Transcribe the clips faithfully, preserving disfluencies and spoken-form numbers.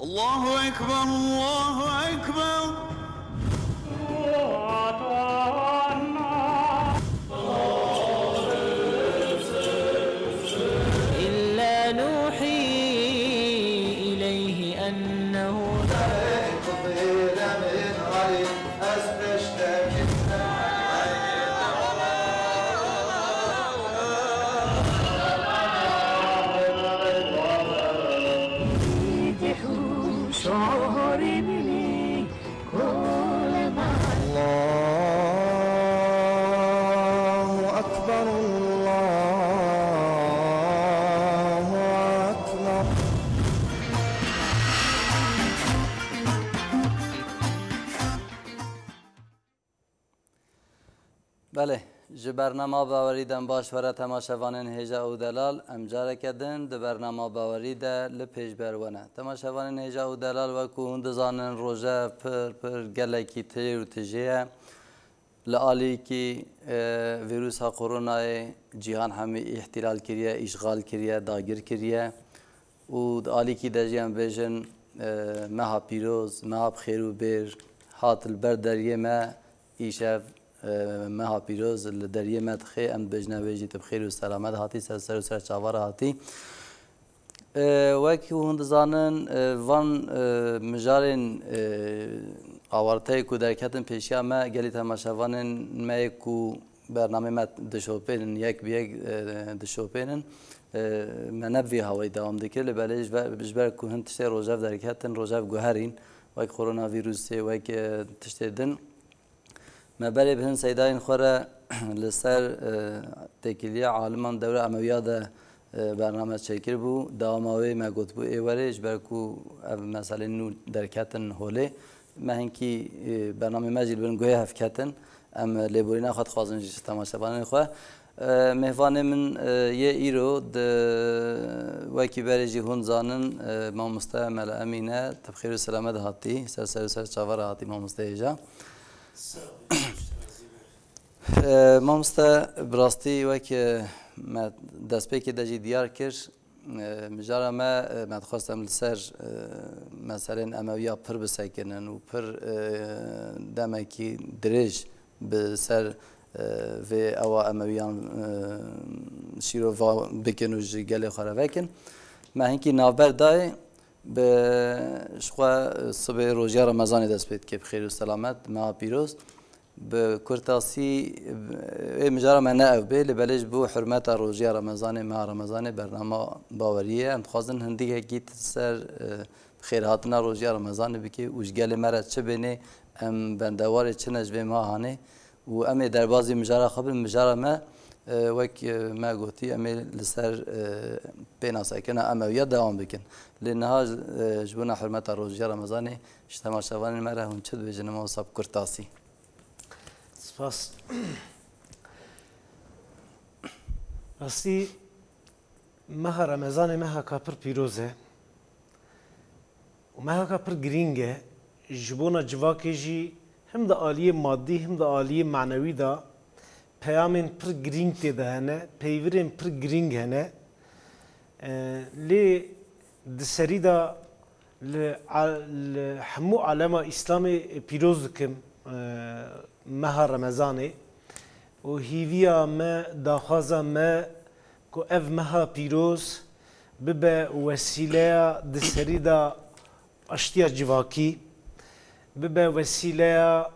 الله أكبر، الله أكبر. إلا نوحي إليه أنه الله أكبر، الله أكبر. Belê, ji bernama Bawerî dem baş were temaşevanên hêja û delal, em careke din di bernama Bawerî de li pêşber we ne. Temaşevanên hêja û delal, wekû hûn dizanin, roje pir, pir gelekî têr û tijê ye. Li alîkî, e, vîrusa koronayê cîhan hemî îhtîlal kiriye, îşxal kiriye, dagir kiriye. Û di alîkî de jî em bêjin, e, meha pîroz, meha bi xêr û bêr hat li ber deriyê me, îşev, e, meha pîroz li deriyê me dixê, em dibêjine wê jî tu bi xêr û selamet hatî, ser ser û ser çava re hatî. E, wek hûn dizanin, e, van, e, mijarên, e, awarteyê ku derketin pêşiya me, gelî temaşevanên me yê ku bernamê me dişopênin, yek bi yek, e, dişopênin. E, me ne bi vî hawayî dewam dikir, lê belê ji ber, ji ber ku hin tiştê rojev derketin, rojev guherîn, wek koronavîrusê, wek, e, tiştê din. Me berê bi hin seydayên xwe re li ser, e, têkiliya aliman dewra Emewiya de, e, bername çêkiribû. Dewama wê me gotibû ê werê, ji ber ku ev meselên nû derketin holê. Me hinkî, e, bernamê me jî li bin guhê hev ketin. Em lêborîna xwe dixwazin ji temaşevanên xwe. E, mêvanê min, e, yê îro di, wekî berê jî hûn zanin, e, mamoste Mele Emîn e, tu bi xêr û selamet hatî, ser ser û ser çava re hatî mamoste hêja. E, mamoste, bi rastî wek, e, me destpêkê de jî diyar kir, e, mijara me, e, me dixwest em li ser, e, meselên Emewiya pir bisekinin û pir, e, demekî dirêj bi ser, e, vê ewa Emewiyan, e, şîrova bikin û ji gelê xwe re vekin. Me hinkî navber dayê, bi ji xwe sibê rojiya Remezanê dest pê dike, bi xêr û selamet, meha pîroz. Bi kurtasî, ê mijara me ne ev bê, lê belê ji bo hurmeta rojiya Remezanê, meha Remezanê, bernama Baweriyê, em dixwazin hindikekî ser, e, xêrhatina rojiya Remezanê bike û ji gelê me re çi bênê, em bendewarê çi ne ji vê mehanê û em ê derbazî mijara xwe bin, mijara me, e, wek, e, me gotî, em ê li ser, e, pênasekirina Emewiya dewam bikin. Lê niha, e, ji bona hurmeta rojiya Remezanê ji temaşevanên me re hûn çi dibêjin, wisa bi kurtasî? Spas. Rastî, meha Remezanê mehaka pir pîroz e û mehaka pir girîng e. Ji bona civakê jî him di aliyê madî him di aliyê manewî de peyamên pir girîng tê de hene, peyvirên pir girîng hene. E, lê di serî de li a-, li hemû alema Îslamê pîroz dikim, e, meha Remezanê û hîviya me, daxwaza me ku ev meha pîroz bibe wesîleya di serî de aştiya civakî, bibe wesîleya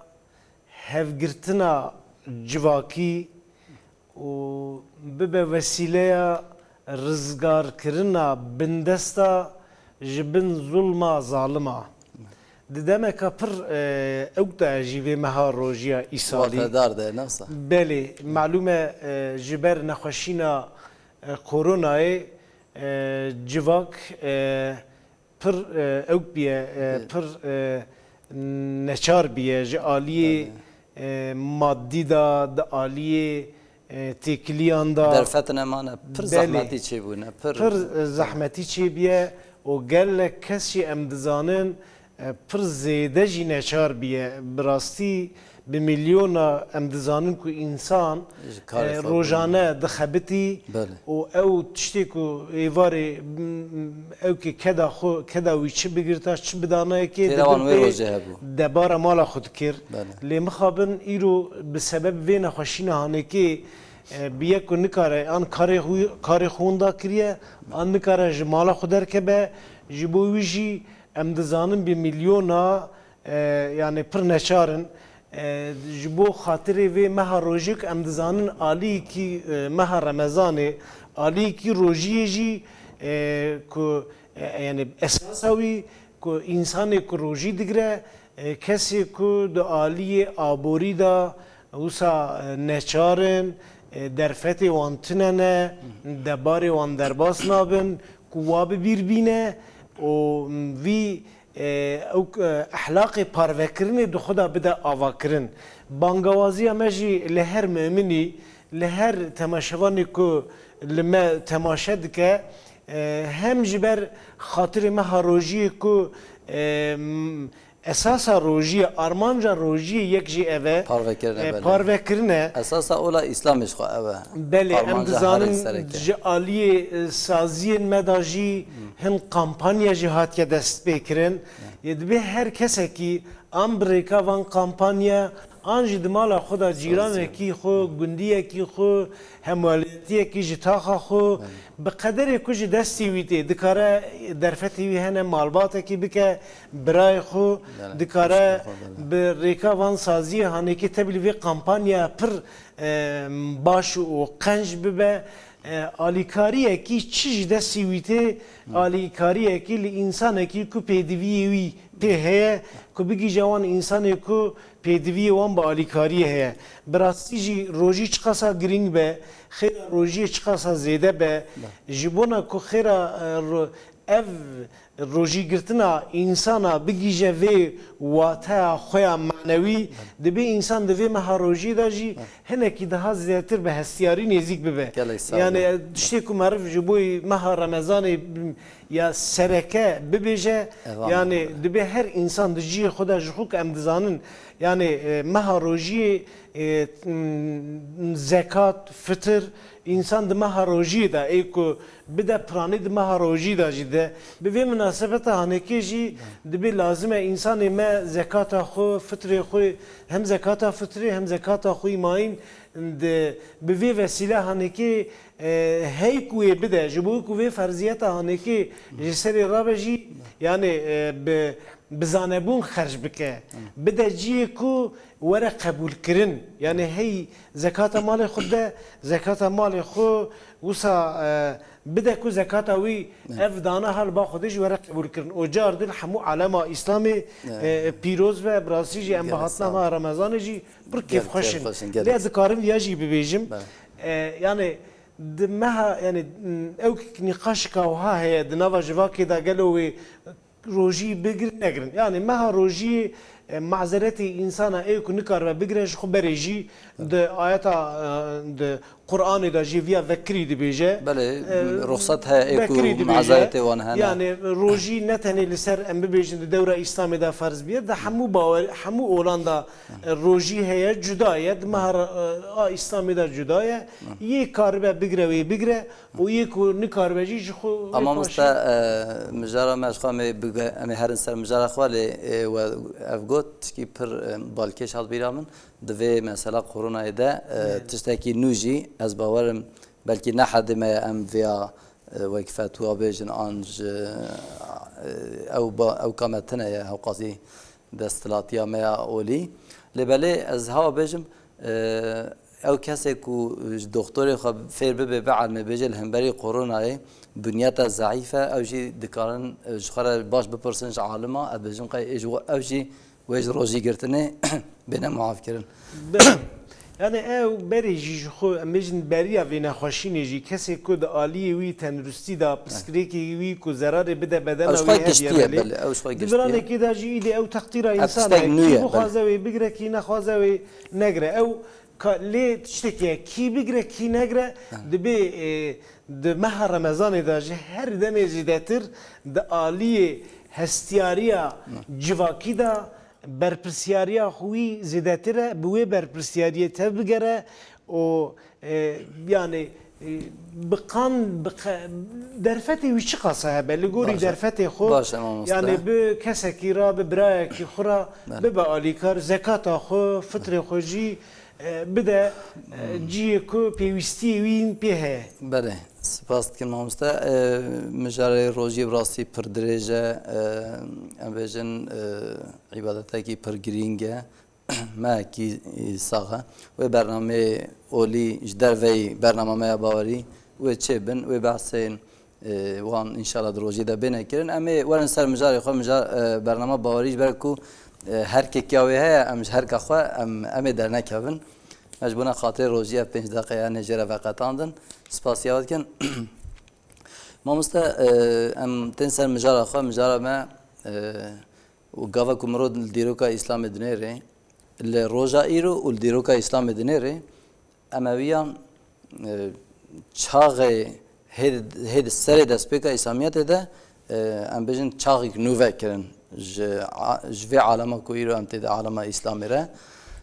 hevgirtina civakî û bibe wesîleya rizgarkirina bindesta ji bin zulma zalima. Di demeka pir, e, ewk de jî vê meha rojiya îsalî. Wextedar de, ne wisa? Belê, malûm e, e, ji ber nexweşîna, e, koronayê, e, civak, e, pir, e, ewk bûye, e, Bi- pir, e, neçar bûye ji aliyê, Belê. e, madî de, di aliyê, e, têkiliyan de. Derfetine mane, pir Belê. zehmetî çêbûne, pir Pir, e, zehmetî çêbûye û gelek kes jî em dizanin, E, pir zêde jî neçar bûye. Bi rastî bi milyona em dizanin ku însan, Ji karê e, xwe rojane dixebitî Belê. û ew tiştê ku êvarê, m, m, ew ki keda xwe, keda wî çi bigirta, çi bidana yekê, Têra wan dibin wê pê rojê hebû. debara mala xwe dikir. Belê. Lê mixabin îro bi sebeb vê nexweşîna hanekê, e, bi yek ku nikare an karê xwe, karê xwe winda kiriye, an nikare ji mala xwe derkeve, ji bo wî jî em dizanin bi milyona, e, yani pir neçar in. E, ji bo xatirê vê meha rojê ku em dizanin aliyekî, e, meha Remezanê, aliyekî rojiyê jî, e, ku, e, yani esasa wî ku însanê ku rojî digire, e, kesê ku di aliyê aborî de wisa, e, neçar in, e, derfetê wan tune ne, debarê wan derbas nabin, ku wa bi bîr bîne û vî, e, ew, e, ehlaqê parvekirinê di xwe de bide avakirin. Bangawaziya me jî li her muminî, li her temaşevanê ku li me temaşe dike, e, hem ji ber xatirê meha rojiyê ku, e, m, esasa rojiyê, armanca rojiyê yek jî ev e, Parvekirin e, belê. parvekirin e. Esasa ola Îslamê ji xwe ev e. Belê, em Armanca herî dizanin sereke. ji aliyê, e, saziyên me de jî hin kampanya jî hatiye destpêkirin. Yê dibê her kesekî an bi rêka van kampanya, an jî di mala xwe de cîranekî xwe, gundiyekî xwe, hemweliyetiyekî ji taxa xwe, bi qederê ku ji destî wî tê, dikare derfetê wî hene malbatekî bike, birayê xwe, Belê, dikare xwe, belê. bi rêka van saziyê hanekê tevlî vê kampanya pir, e, baş û qenc bibe. E, alîkariyekî çi ji destî wî tê, alîkariyekî li însanekî ku pêdiviyê wî pê heye, ku bigihîje wan însanê ku pêdiviyê wan bi alîkariyê heye. Bi rastî jî rojî çiqasa girîng be, xêra rojiyê çiqasa zêde be, ji bona ku xêra, e, ro-, ev rojîgirtina însana bigihîje vê wateya xwe ya manewî, dibê însan di vê meha rojiyê de jî hinekî daha zêdetir bi hestiyarî nêzîk bibe. Gelek sağ Yani, olun. e, tiştê ku meriv ji bo meha Remezanê, m, ya sereke bibêje, Evan. yani dibê her însan di cihê xwe de ji xwe ku em dizanin, yani, e, meha rojiyê, e, m, zekat, fitir, însan di meha rojiyê de ê ku bide piranî di meha rojî de jî de. Bi vê minasebeta hanekê jî dibê lazim e însanê me zekata xwe, fitrê xwe, hem zekata fitrê hem zekata xwe mayîn di, bi vê vesîle hanekê, e, hey ku wê bide, ji bo ku vê ferziyeta hanekê ji serê rabe jî, yani, e, bi, bi zanebûn xerc bike. Bide cihê ku were qebûlkirin. Yani hey zekata malê xwe de, zekata malê xwe wisa, e, bide ku zekata wî ev dana hal ba Xwedê jî were qebûlkirin. O car dil hemû alema Îslamê, e, pîroz be, bi rastî jî em bi Gelek hatina sağ ol. meha Remezanê jî pir Gelek kêfxweş in. kêfxweş in, gelek Lê ez dikarim viya jî bibêjim. Bele. E, yani di meha, yani, m, ew nîqaşika wiha heye, di nava civakê de gelo wê rojî bigrin negrin. Yani meha rojî, e, mazeretê însana ê ku nikaribe bigire ji xwe berê jî di ayeta, e, di Qur'anê de jî viya vekirî dibêje. Belê, E, ruxsat heye ê ku vekirî dibêje. mazeretê wan hene. Yani rojî ne tenê li ser em bibêjin di dewra Îslamê de ferz bûye, di hemû bawer, hemû olan de, e, rojî heye, cuda ye. Di meha, e, a Îslamê de cuda ye. Yê karibe bigire wê bigire. û yê ku nikaribe jî ji xwe wê Ama paşê mamoste, e, mijara me ji xwe em ê bige-, em ê herin ser mijara xwe lê, e, we ev got, tişkî pir, e, balkêş hat bîra min. Di vê mesela koronayê de, e, Belê. tiştekî nû jî ez bawerim belkî ne hedê me ye em vêya, e, wek fetwa bêjin an ji, e, ew ba-, ew ka me tune ye hewqasî desthilatiya me ya olî. Lê belê ez hewa bêjim, e, ew kesê ku ji doxtorê xwe fêr bibe, bielmê, bêje li hemberî koronayê bunyeta zeîf e, ew jî dikarin, e, ji xwe re baş bipirsin ji alima, ez bêjim qey ê ji we, ew jî wê ji rojîgirtinê bêne muafkirin. Belê. Yani ew berê jî ji xwe em bêjin beriya vê nexweşînê jî kesê ku di aliyê wî tenduristî de pirsgirêkê wî ku zerarê bide bedena Ew ji xwe wî giştiye, hediye belê, ew ji xwe Di giştiye. biranekê de jî îdî ew teqdîra Ev însan tiştek e. nû Kî ye, bixwaze belê. wê bigire, kî nexwaze wê negire. Ew ka-, lê tiştekî ye. Kî bigire, kî negire, Ha. dibê, e, di meha Remezanê de ji her demê zêdetir di aliyê hestiyariya civakî de berpirsiyariya xwe wî zêdetir e, bi wê berpirsiyariyê tevbigere û, e, yani, e, bi qan, bi qe-, derfetê wî çiqas e hebe, li gorî Baş e. derfetê xwe, Baş e, mamoste. yani bi kesekî re, bi birayekî xwe re Belê. bibe alîkar, zekata xwe, fitrê xwe jî, e, bide, e, cihê ku pêwîstiyê wî pê heye. Belê, spas dikim mamoste. E, mijarê rojiyê bi rastî pir dirêj e. E, em bêjin, e, îbadetekî pir girîng e. Mehekî sax e. Wê bernameyê olî ji derveyî bernama me ya bawerî wê çêbin, wê behsên, e, wan înşallah di rojê de bêne kirin. Em ê werin ser mijarê xwe, mijar, e, bernama bawerî ji ber ku, e, herkek ya wê heye, em ji herka xwe, em, em ê dernekevin. Me ji bona xatirê rojî ev pênc deqe ya nêjê re veqetandin. Spasiya we dikin. Mamoste, e, em tên ser mijara xwe, mijara me, e, û gava ku mirov li dîroka Îslamê dinêrê, li roja îro û li dîroka Îslamê dinêrê, Emewiyan, e, çaxê hê, hê di serê destpêka Îslamiyetê de, e, em bêjin çaxek nû vekirin ji a-, ji vê alema ku îro em tê de alema Îslamê re.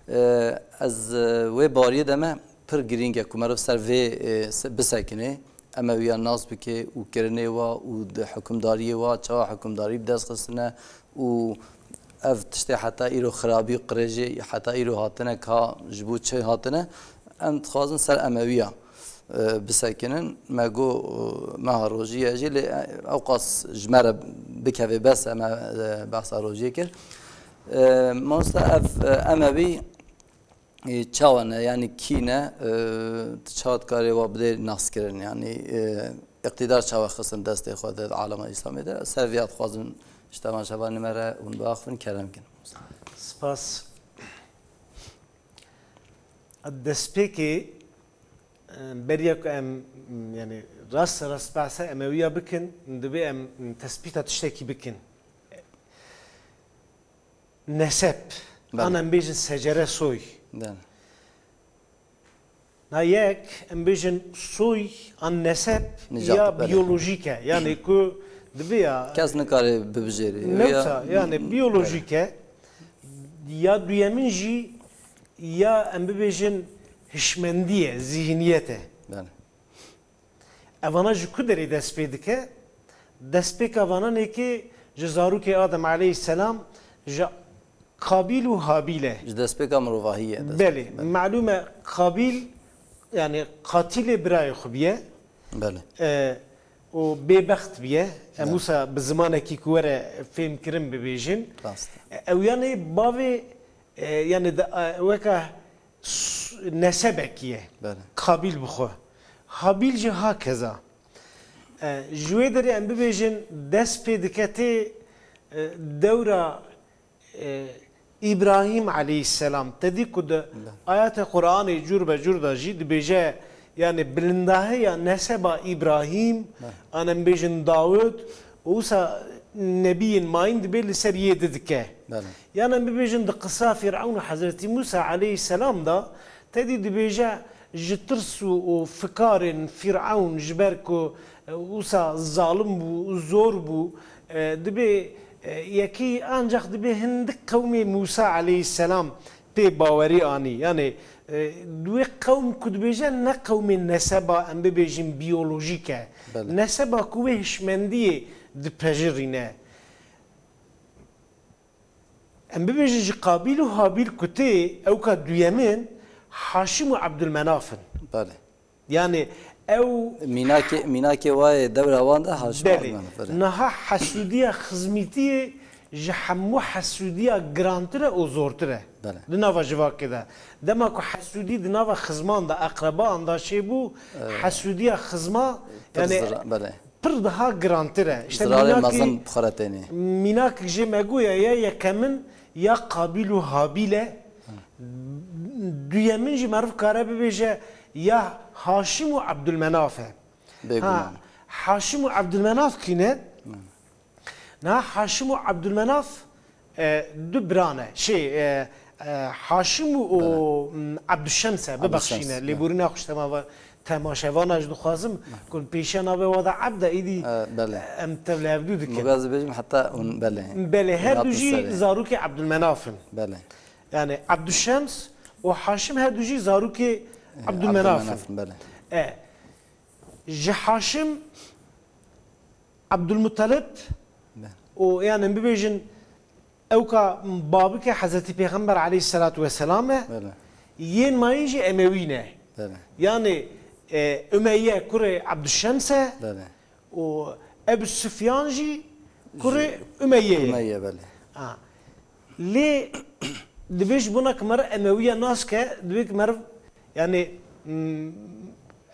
E, ez, e, wê bariyê de me pir girîng e ku meriv ser vê, e, se-, bisekine. Emewiya nas bike û kirinê wa û di hukimdariyê wa çawa hukimdarî bi dest xistine û ev tiştê heta îro xirabî û qirêjê heta îro hatine ka ji bo çi hatine, em dixwazin ser Emewiya, e, bisekinin. Me got, e, meha rojî ye jî lê, e, ewqas ji me re bikeve bes e, me, e, behsa rojiyê kir. E, mamoste ev, e, Emewî Ê, çawa ne, yanî kî ne, e, tu çawa dikarê wa bidê naskirin, yanî, e, îqtîdar çawa xistin destê xwe de di alema Îslamê de? Ser vîya dixwazim ji temaşevanê me re hûn biaxivin, kerem kin. Spas. Destpêkê, e, beriya ku em, yanî rast rast behsa Emewiya bikin, divê em tespîta tiştekî bikin. Neseb, Belê. an em bêjin secere soy. Belê. Na yek, em bêjin soy an neseb Nîjat, ya belê. biyolojîk e. Yanî ku dibe ya Kes nikare bibijêre. Newsa, Ya yani biyolojîk e. Ya duyemin jî ya em bibêjin hişmendî ye, zihniyet e. Belê. Evana ji ku derê dest pê dike? Destpêka vanan ê ki ji zarokê Adem aleyhisselam, ji Qabîl û Habîl e. Ji destpêka mirovahî ye, dest Belê, pê, belê. Malûm e Qabîl, yani qatilê birayê xwe biye. Belê. E, û bêbext biye. Em Belê. wisa bi zimanekî ku were fêmkirin bibêjin. Rast. E, ew yanê bavê, e, yani de, e, weka s-, nesebekî ye. Belê. Qabîl bi xwe. Habîl jî hakeza. E, ji wê derê em bibêjin dest pê diketê, e, dewra, e, Îbrahîm aleyhisselam. Te dî ku di Belê. ayetê Qur'anê cûr be cûr de jî dibêje, yani bilindahiya neseba Îbrahîm, Belê. an em bêjin Dawud, û wisa nebiyên mayîn dibê li ser yê di dike. Belê. Yan em bibêjin di qisa Fîr'ewn û Hezretî Mûsa aleyhisselam de, te dî dibêje, ji tirs û, û fikarên Fîr'ewn, ji ber ku, e, wisa zalim bû û zor bû, e, dibê, e, yekî ancax dibê hindik qewmê Mûsa aleyhisselam pê bawerî anî. Yani, e, wê qewm ku dibêje ne qewmê neseba em bibêjin biyolojîk e. Belê. Neseba ku wê hişmendiyê dipejirîne. Em bibêjin ji Qabîl û Habîl ku tê, ewka duyemin Haşim û Ebdulmenaf in. Belê. Yani ew Mînakê, mînakê wayê dewra wan de Haşim Belê. Ebdulmenaf, belê. Niha hesûdiya xizmîtiyê ji hemû hesûdiya girantir e û zortir e. Belê. Di nava civakê de. Dema ku hesûdî di nava xizman de, eqreban de çêbû, Ee, hesûdiya xizma, pir yani zira-, belê. pir daha girantir e. İşte Zirarê mînakê, mezin bi xwe re tênê. mînak jê me goya ya yekemin ya Qabîl û Habîl e. Duyemin jî meriv kare bibêje ya Haşim û Ebdulmenaf e. Bêguman. Ha, Haşim û Ebdulmenaf kî ne? Niha Haşim û Ebdulmenaf, e, du bira ne. Şey, e, e, Haşim û, Belê. m, Ebduşems e, Ebduşems, bibexşîne, belê. lêborîna xwe ji te me va-, Temaşevana jî dixwazim ku pêşiya navê wa de Ebd e, îdî E, belê. em tev li hevdû dikin. Mugaz dibêjim heta hûn belê. Belê, her du Hatin jî serê. zarokê Ebdulmenaf in. Belê. Yani Ebduşems û Haşim her du jî zarokê Ebdulmenaf in. Ebdulmenaf in, belê. E, ji Haşim Ebdulmutalib Belê. û yani em bibêjin ewka babikê Hezretî Pêxember aleyhisselatu vesselam e. Belê. Yên mayîn jî Emewî ne. Belê. Yani, e, Ümeyye kurê Ebduşems e Belê. û Ebu Sufyan jî kurê Ümeyye ye. Ümeyye, belê. Ha. Lê dibê ji bona ku meriv Emewiya nas ke, dibê ku meriv, yani, m,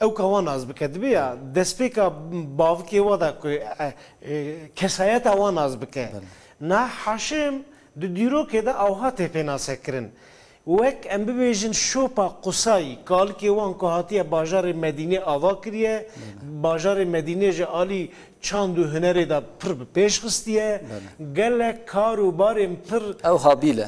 ewka wan nas bike. Dibê ya destpêka bavikê wa da ku, e, e, kesayeta wan nas bike. Belê. Na Haşim di dîrokê de awha tê pênasekirin. Wek em bibêjin şopa Qusay, kalikê wan ku hatiye bajarê Medînê ava kiriye, Belê. bajarê Medînê ji alî çand û hunerê de pir bi pêş xistiye. Belê. Gelek kar û barên pir Ew Habîl e.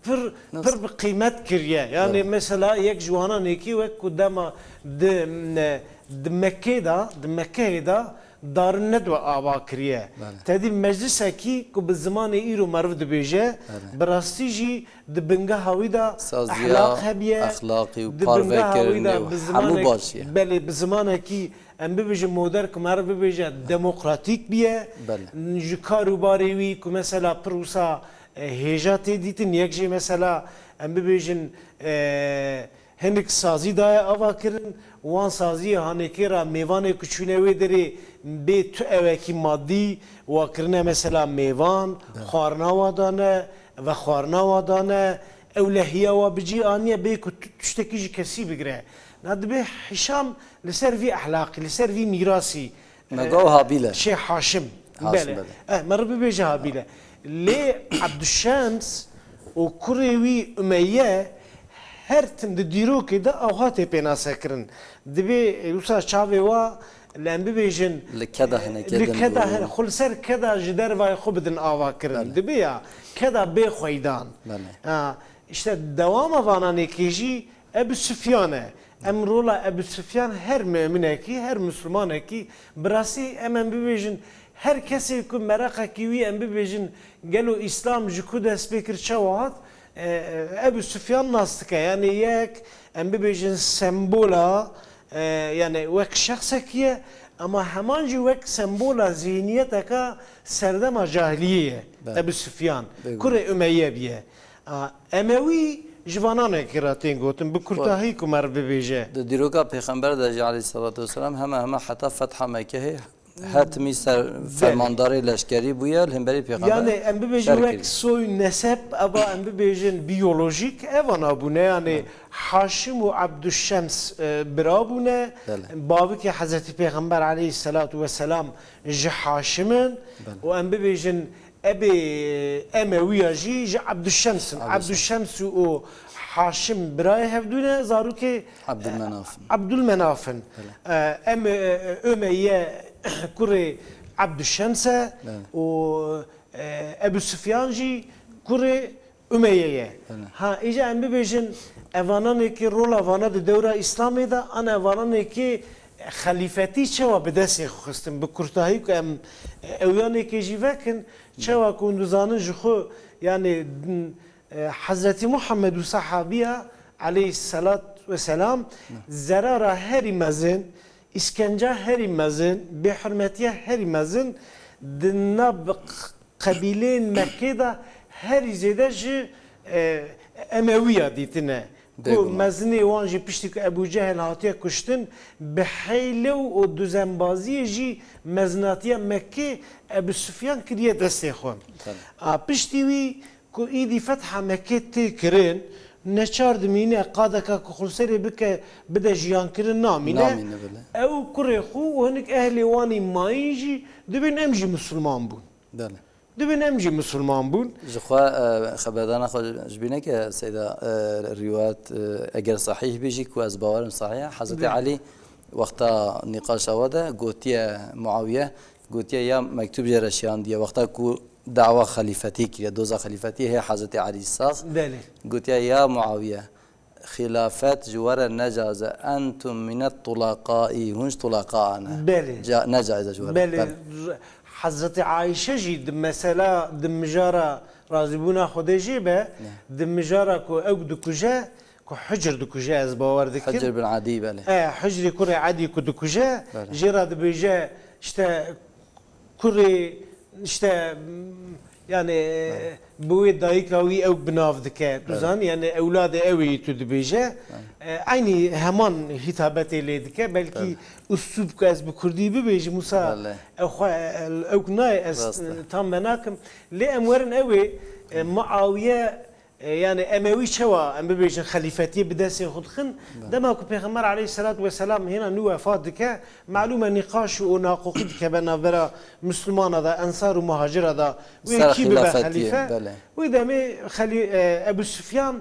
pir, Nasıl? pir bi qîmet kiriye. Yani Belê. mesela yek ji wana nêkî wek ku dema di, ne, di Mekkê de, di Mekkeyê de darin nedwe ava kiriye. Belê. Tedî meclisekî ku bi zimanê îro meriv dibêje, Belê. bi rastî jî di bingeha wî de Saziya, ehlaq hebiye, exlaqî û di bingeha wî de parvekirinê û bi hemû zimanek-, baş e. belê, bi zimanekî em bibêjin moder ku meriv bibêje demokratîk biye. Belê. Ji kar û barê wî ku mesela pir wisa, e, hêja tê dîtin, yek jê mesela em bibêjin, e, hinek sazî daye ava kirin, wan saziyê hanekê re mêvanê ku çûne wê derê bê tu ewekî madî, wa kirine mesela mêvan, Belê. xwarina wa dane, vexwarina wa dane, ewlehiya wa bi cî aniye bê ku tu-, tiştekî ji kesî bigire. Na dibê Hişam li ser vî ehlaqî, li ser vî mîrasî, Me e, got Habîl e. Şêx Haşim. Haşim, Belê. belê. Eh, meriv bibêje Habîl e. Lê Ebduşems û kurê wî Umeyye her tim di dîrokê de awha tê pênasekirin. Dibê, e, wisa çavê wa li em bibêjin, Li keda e, hinekê li din keda bû. hin-, xwe li ser keda ji dervayê xwe bidin ava kirin. Belê. Dibê ya keda bê xweydan. Belê. Ha, işte dewama vana nêkê jî Ebu Sufyan e. Em rola Ebu Sufyan her muminekî, her mislimanekî, bi rastî em, em bibêjin, her kesê ku meraqekî wî em bibêjin, gelo Îslam ji ku dest pê kir, çawa hat, e, e, Ebu Sufyan nas dike. Yani yek, em bibêjin, sembola, e, yani wek şexsekî ye, ama heman jî wek sembola zihniyeteka serdema cahiliyê ye. Belê. Ebu Sufyan, Bêguman. kurê Umeyye biye. A, Emewî ji vananekî re tên gotin, bi kurtahî ku meriv bibêje. Di dîroka Pêxember de jî aleyhissalatu vesselam hema hema heta fetha Mekkehê her timî ser Belê. fermandarê leşkerî bûye, li hemberî Pêxember Yani em bibêjin şer wek kiriye. soy neseb, eba em bibêjin biyolojîk, evana bûne. Yani Belê. Haşim û Ebduşşems, e, bira bûne. Belê. Bavikê Hezretî Pêxember aleyhissalatu vesselam ji Haşim in Belê. û em bibêjin Ebê Emewiya jî ji Ebduşems in. Ebduşems. Ebduşems û Haşim birayê hevdû ne, zarokê, Ebdulmenaf in. Ebdulmenaf in. Belê. E, em, e, Ümeyye kurê Ebduşems e Belê. û, e, Ebu Sufyan jî kurê Ümeyye ye. Belê. Ha, îca em bibêjin, evananekî rola vana di dewra Îslamê de, an evananekî xelîfetî çawa bi destê xwe xistin? Bi kurtahî ku em, e, ew yanekê jî vekin, Çawa ku hûn dizanin ji xwe, yani, e, Hezretî Muhammed û sehabiya aleyhisselat ve selam zerara herî mezin, îskenca herî mezin, bêhurmetiya herî mezin di nav q-, qebîleyên Mekkê de herî zêde ji, e, Emewiya dîtine. Ku Bêguman. mezinê wan jî piştî ku Ebû Cehil hatiye kuştin, bi heyle û duzembaziyê jî mezinatiya Mekkê Ebû Sufyan kiriye destê xwe. Tabii. A piştî wî ku îdî fetha Mekkê tê kirin, neçar dimîne qadeka ku xulserê bike, bide jiyankirin namîne. Namîne bile. Ew kurê xwe û hinek ehlê wanî mayîn jî dibên em jî misilman bûn. Belê. Dibin em jî misilman bûn. Ji xwe, e, xeberdana xwe ji bîne ke Seyda, e, rîwayet, e, eger sahîh bî jî ku ez bawerim sahîh e. Hezretî Belê. Elî wexta nîqaşa we de gotiye Muawiye, gotiye ya mektûb jê re şiyandiye. Wexta ku dawa xelîfetî kiriye, doza xelîfetî hê Hezretî Elî sax. Belê. Gotiye ya Muawiye, Xilafet ji we re necaiz e. Entum minet tulaqai. Hûn ji tulaqaa ne. Belê. Ca-, necaiz e ji we re. Belê. Belê. Hezretî Ayşe jî di mesela di mijara razîbûna Xwedê jê be, Ne. di mijara ku ew dikuje, ku Hicr dikuje, ez bawer dikim. Hicr bin Adî, belê. E, Hicrê kurê Edî ku dikuje, Belê. jê re dibêje, işte, kurê, işte, m, yani, Belê. bi wê dayika wî ew bi nav dike. Tu Belê. zanî, yani, ewladê ew ê tu dibêje. Belê. E, eynî heman hitabetê lê dike. Belkî Belê. uslup ku ez bi kurdî bibêjim, wisa Belê. ew xwe, ew nayê ez Rast e. tam venakim. Lê em werin ew ê, e, Muawiye E, yani Emewî çawa, em bibêjin, xelîfetiyê bi destê xwe dixin. Belê. Dema ku Pêxember aleyhisselatu vesselam hêna nû wefat dike, malûm e nîqaş û naqoqî dikeve navbera Mislimana da, Ensar û Muhacira da. Wê Ser kî bibe xilafetiyê, xelîfe? belê. Wê demê xelî-, e, Ebu Sufyan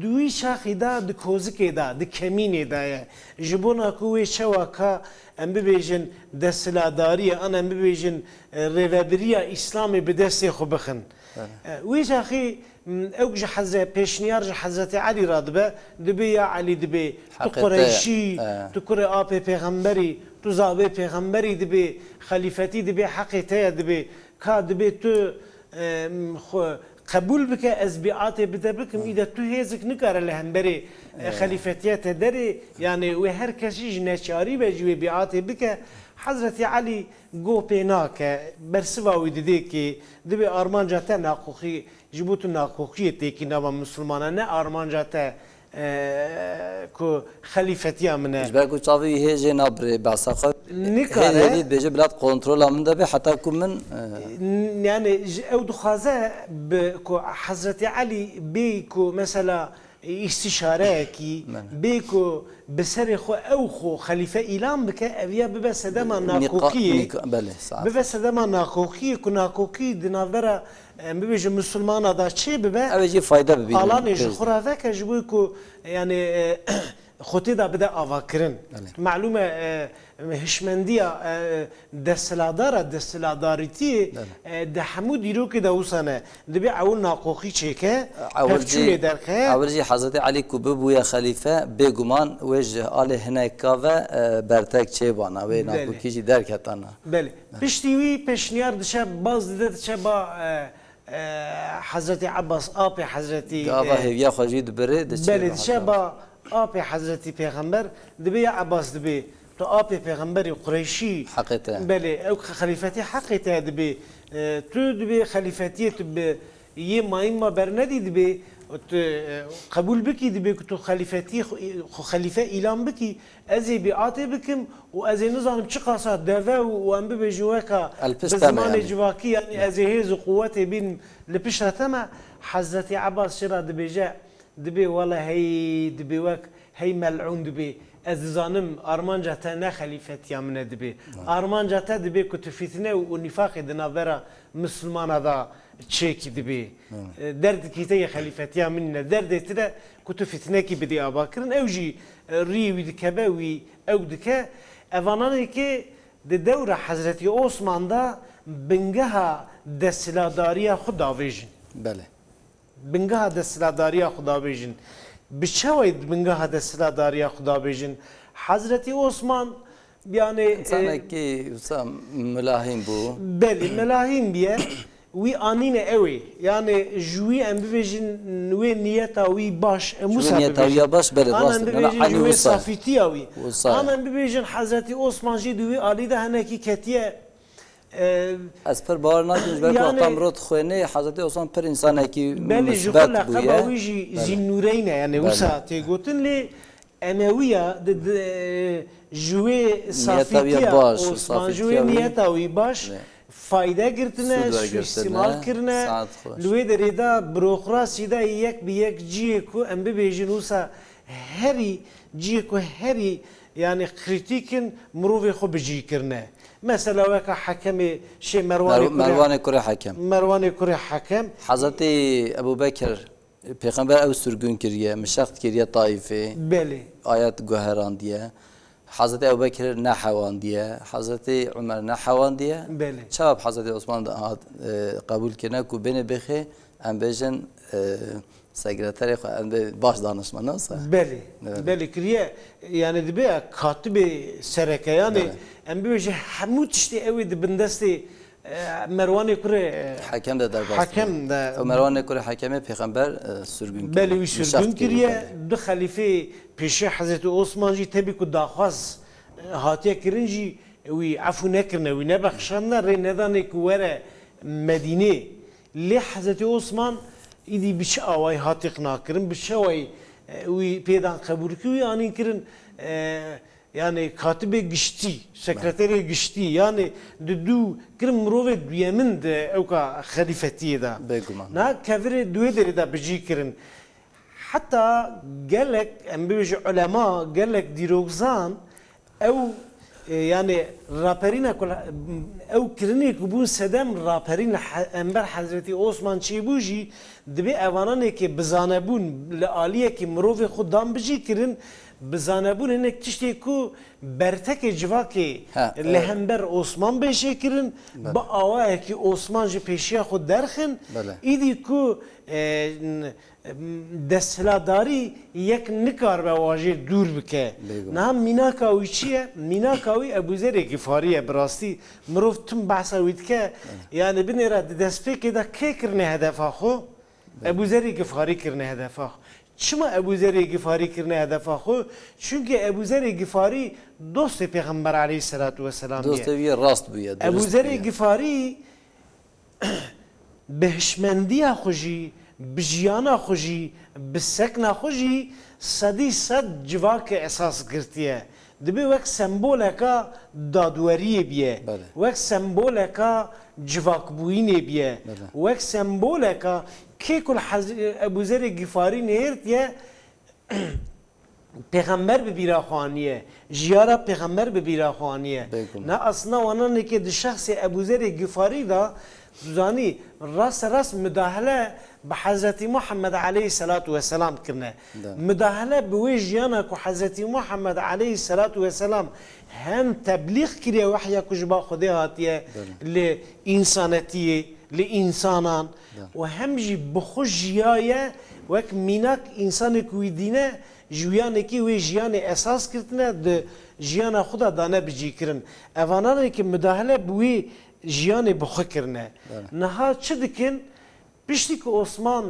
di wî çaxî da, di kozikê da, di kemînê da ye. Ji bona ku wê çawa ka, em bibêjin, desthilatdariye, an em bibêjin, e, rêvebiriya Îslamê bi destê xwe bixin. Belê. E, wî çaxî M, ew ji Hezre-, pêşniyar ji Hezretî Elî re dibe, dibê ya Elî dibê, tu Heqê te, Qureyşî, e. tu kurê apê pêxemberî, tu zavê pêxemberî dibê, xelîfetî dibê, heqê te ye dibê, ka dibê tu, e, m, xwe qebûl bike, ez bîatê bi te bikim, Hı. îde tu hêzik nikare li hemberê, e, E. xelîfetiya te derê, yani wê her kesî ji neçarî ve ji wê bîatê bike. Hezretî Elî go pê nake, bersiva wî didê ki dibê armanca te naqoxî Ji bo tu nakoxiyê têkî nava misilmana, ne armanca te, e, ku xelîfetiya min e. Ji ber ku çavê wî hê jê nabirê behsa xwe. Nikare. Hê hêdî dibêje bila di kontrola min de be heta ku min, e, N-, yani ji, ew dixwaze bi ku Hezretî Elî bê ku mesela îstîşareyekî, Belê. bê ku bi serê xwe ew xwe xelîfe îlan bike, ev ya bibe sedema Nika-, nakokiyê. nika-, belê, saet. Bibe sedema nakokiyê ku nakokî di navbera em bibêjin misilmana da çê bibe, Ew ê jî fayde bibînin, alanê ji pêş xwe de. re veke ji bo ku, yani, e, xwe tê de bide avakirin. Belê. Malûm e, e, hişmendiya, e, desthilatdara, desthilatdarîtiyê, Belê. e, di hemû dîrokê de wisa ne. Dibê ewil naqoxî çêke, Ewil jî, pevçûnê derxe. ewil jî Hezretî Elî ku bibûye xelîfe, bêguman wê ji alê hineka ve, e, bertek çêbana, wê Belê. nakokî jî derketana. Belê. Piştî wî pêşniyar diçe, baz dide diçe ba, e, e, Hezretî Ebbas, apê Hezretî, Gava e, hêviya xwe jî dibirê, diçe Belê, ba diçe Hezretî. ba apê Hezretî Pêxember, dibê ya Ebbas dibê, tu apê Pêxemberî Qureyşî, Heqê te. belê, ew xelîfetî heqê te dibê, e, tu dibê xelîfetiyê tu bi yê mayîn ma bernedî dibê, tu, e, qebûl bikî dibê ku tu xelîfetiyê xwe, xwe xelîfe îlan bikî, Ez ê bîatê bikim û ez ê nizanim çiqasa deve û, û em bibêjin weka El bi pişt te me zimanê yani. civakî, yani Belê. ez ê hêz û quwetê bînim li pişta te me. Hezretî Ebbas jê re dibêje, dibê wele hey, dibê wek hey mel'ûn dibê. Ez dizanim armanca te ne xelîfetiya min e dibê. Belê. Armanca te dibê ku tu fitne û, û nîfaqê di navbera misilmana da çêkî dibê. Belê. E, derdikî te yê xelîfetiya min ne. Derdê tu de ku tu fitnekî bidî avakirin. Ew jî riyê wî dikeve, wî ew dike. Evananê ki di dewra Hezretî Osman de bingeha desthilatdariya xwe davêjin. Belê. Bingeha desthilatdariya xwe davêjin. Bi çawê di bingeha desthilatdariya xwe davêjin? Hezretî Osman, yani, e, Însanekî wisa milahîm bû. Belê, milahîm biye. Wî anîne ew ê. Yani ji wî em bibêjin wê niyeta wî baş, em Ji wî wisa niyeta wî bibêjin. ya baş, belê, An rast em e. Mela bibêjin ji Elî wê wisa ye. safîtiya wî. Wisa ye. An em bibêjin Hezretî Osman jî di wî alî de hinekî ketiye. E, Ev pir bawer nakim, ji ber ku Yani wexta mirov dixwêne, Hezretî Osman pir însanekî Belê ji xwe misbet leqeba bûye. wî jî Belê. Zînnûreyn e, yani Belê. wisa tê gotin, lê Emewiya di, di, ji wê Niyeta wî ya safîtiya baş, Osman, ji safîtiya wê wî niyeta wî baş Ne. fayde girtine, Sûd wergirtine, suîstîmal kirine. saet xweş. Li wê derê de burokrasî de yek bi yek cihê ku em bibêjin wisa herî cihê ku herî, yani, krîtîk in, mirovê xwe bi cî kirine. Mesela weka hekemê şê Merwanê Merw-, kurê Merwanê kurê hekem. Merwanê kurê hekem. Hezretî Ebu Bekir, Pêxember ew sirgûn kiriye, mişext kiriye Taîfê. Belê. Ayet guherandiye. Hezretî Ebubekir nehewandiye, Hezretî Umer nehewandiye. Belê. Çawa bi Hezretî Osman de hat, e, qebûl kirine ku bêne bêxê, em bêjin, e, sekreterê xwe, em bê baş danişme, ne wisa? Belê. Evet. Belê kiriye. Yani dibe katibê sereke. Yani Evet. em bibêje hemû tiştê ew ê di bindestê e, Merwanê kurê e, Hekem de derbas Hekem kiriye. de Ew Merwanê kurê Hekemê pêxember, e, sürgün kiriye. Belê wî Nişaxt sürgün kiriye, kiriye. belê. Du xelîfê pêşê Hezretî Osman jî tebî ku daxwaz e, hatiye kirin jî wî efû nekirine, wî nebexşandine, rê nedanê ku were Medînê. Lê Hezretî Osman îdî bi çi awayî hat îqna kirin, bi çi awayî e, wî pêdan qebûl kir, wî anîn kirin e, yani katibê giştî, sekreterê giştî, yani di dû kirin mirovê duyemin di ewka xelîfetiyê de. Bêguman. Na kevirê duê derê de bi cî kirin. Heta gelek, em bibêjin ulema, gelek dîrokzan ew e, yani raperîna ku ew kirinê ku bûn sedem raperîn li he- ember Hezretî Osman çêbû jî dibê evananê ke bizanebûn li aliyekî mirovê xwe dan bi cî kirin, bizanebûn hinek tiştê ku bertekê civakê Ha, li e- hember Osman bê çêkirin, Belê. bi awayekî Osman ji pêşiya xwe derxin, Belê. îdî ku e, n- desthilatdarî yek nikaribe wajê dûr bike. Bêguman. Niha mînaka wî çi ye? Mînaka wî Ebûzerê Gifarî ye. Bi rastî mirov tim behsa wî dike. Yani binêre di destpêkê de kê kirine hedefa xwe? Ebûzerê Gifarî kirine hedefa xwe. Çima Ebûzerê Gifarî kirine hedefa xwe? Çunke Ebûzerê Gifarî dostê Pêxember aleyhisselatu vesselam ye. Dostê wî rast bûye, dirust Ebûzerê bûye. Gifarî bi hişmendiya xwe jî, bi jiyana xwe jî, bi sekna xwe jî sedî sed civakê esas girtiye. Dibê wek semboleka dadweriyê biye. Belê. Wek semboleka civakbûyînê biye. Belê. Wek semboleka kê ku li Hez- Ebûzerê Gifarî nêrtiye, Pêxember bi bîra xwe aniye, jiyara Pêxember bi bîra xwe aniye. Bêguman. Na aslında wananekê di şexsê Ebûzerê Gifarî de, tu zanî, raste rast mudahale bi Hezretî Muhammed aleyhisselatu vesselam kirine. Da. Mudahale bi wê jiyana ku Hezretî Muhammed aleyhisselatu vesselam hem teblîx kiriye wehya ku ji ba Xwedê hatiye Belê. li însanetiyê, li însanan Da. û hem jî bi xwe jiyaye wek mînak, însanê ku wî dîne ji wiyanekî wê jiyanê esas girtine, di jiyana xwe de dane bicîkirin. Evananekî mudahale bi wî jiyanê bi xwe kirine. Evet. Niha çi dikin? Piştî ku Osman,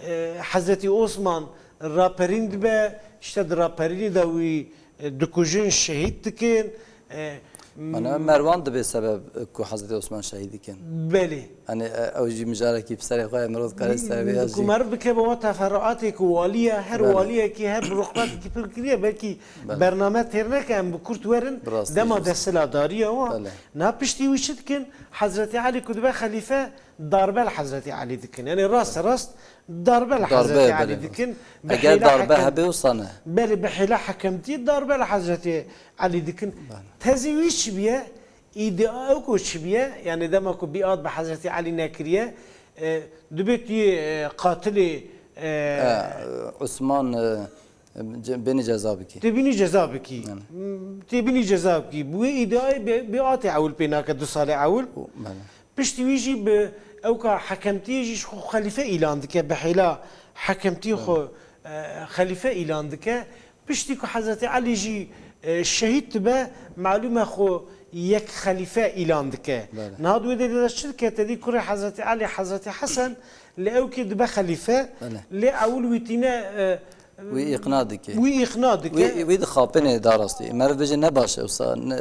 e, Hezretî Osman raperîn dibe, işte di raperînê de wî e, dikujin, şehîd dikin. E, Mana Merwan dibe sebeb, e, ku Hezretî Osman şehîd dikin. Belê. Hani, e, ew jî mijarekî bi serê xwe ye, mirov dikare ser vê ya jî. Ku meriv bike bi wan teferruatê ku waliye, her Belê. Waliyekî her bi ruxbatekî pir kiriye, belkî Belê. Bername têr neke, em bi kurt werin, Bi rastî dema jî. Desthilatdariya wan. Belê. Na piştî wî çi dikin? Hezretî Elî ku dibe xelîfe, darbe li Hezretî Elî dikin. Yani raste rast darbe li Darbe, Hezretî belê, Elî belê. dikin. Bi Eger hêla darbe hekem- hebe wisa ne. Belê, bi hêla hekemtiyê darbe li Hezretî Elî dikin. Tezî wî çi biye? Îdia ew ku çi biye? Yani dema ku biat bi Hezretî Elî nekiriye, e, dibê tu yê, e, qatilê, e, E, Osman, e, ce- bênî ceza bikî. Tê bînî ceza bikî. Yani. M, tê bînî ceza bikî. Bi wê îdiayê bi- biatê ewil pê nake, du salê ewil. Belê. Piştî wî jî bi ewka hekemtiyê jî ji xwe xelîfe îlan dike, bi hêla hekemtiyê xwe, e, xelîfe îlan dike. Piştî ku Hezretî Elî jî, e, şehîd dibe, malûm e xwe yek xelîfe îlan dike. Belê. Niha di wê derê de çi dike? Tedî kurê Hezretî Elî, Hezretî Hesen, li ewkê dibe xelîfe, Belê. lê ewil wî tîne, e, Wî îqna dike. Wî îqna dike. Wî, wî dixapêne da rastî. Meriv bêje ne baş e wisa, ne,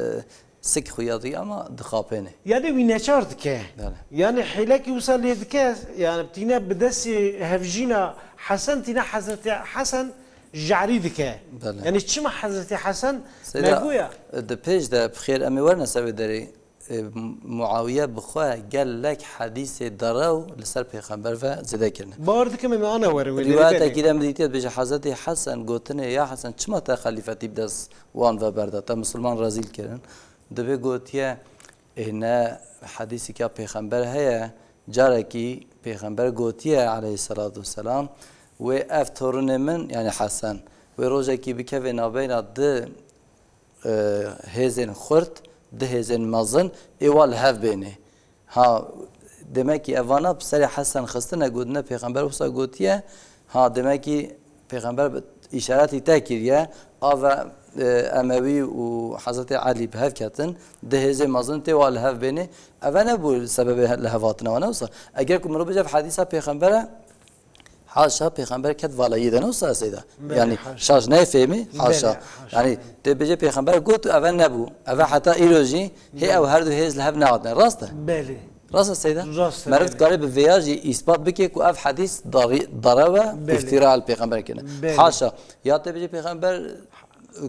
sik xuya dike ama dixapêne. Yani wî neçar dike. Belê. Yani hêlekî wisa lê dike, yani tîne bi destê hevjîna Hesen, tîne Hezretî Hesen jarî dike. Belê. Yani çima Hezretî Hesen Seyda, negoya. Di pêş de bi xêr em ê werine ser vê derê, e, Muawiye bi xwe gelek hedîsê derew li ser pêxember ve zêde kirine. Bawer dikim em ana werin wê derê. Riwayetekî de min dîtiye dibêje Hezretî Hesen gotinê, ya Hesen, çima te xelîfetî bi dest wan ve berda? Te misilman rezîl kirin. Dibê gotiye, ê ne hedîsîka pêxember heye, carekî pêxember gotiye aleyhisselatu vesselam, wê ev torunê min, yani Hesen, wê rojekî bikeve navbeyna di e, hêzên xurt, du hêzên mezin ê wa li hev bênê. Ha, demek ki evana bi serê Hesen xistine, gotine Pêxember wisa gotiye. Ha, demek ki Pêxember bi îşaretî te kiriye, a ve, e, Emewî û Hezretê Elî bi hev ketin, du hêzê mezin tê wa li hev bênê. Eve nebû sebebê he-, li hev hatina wan, ne wisa. Eger ku mirov bêje ev hedîsa Pêxember e, haşa, Pêxember ket valayî de, ne wisa Seyda. Belê, yani haşa. Şaş neyfêmî, haşa. Belê, haşa. Yani tê bêje Pêxember got û eve nebû. Eve heta îro jî hê Belê. Ew her du hêz li hev nehatine. Rast e? Belê. Rast e Seyda? Rast e, Meriv belê. Dikare bi vêya jî îspat bike ku ev hedîs darî-, darew e, Belê. Îftîra li Pêxember kirine. Belê. Haşa. Ya tê bêje Pêxember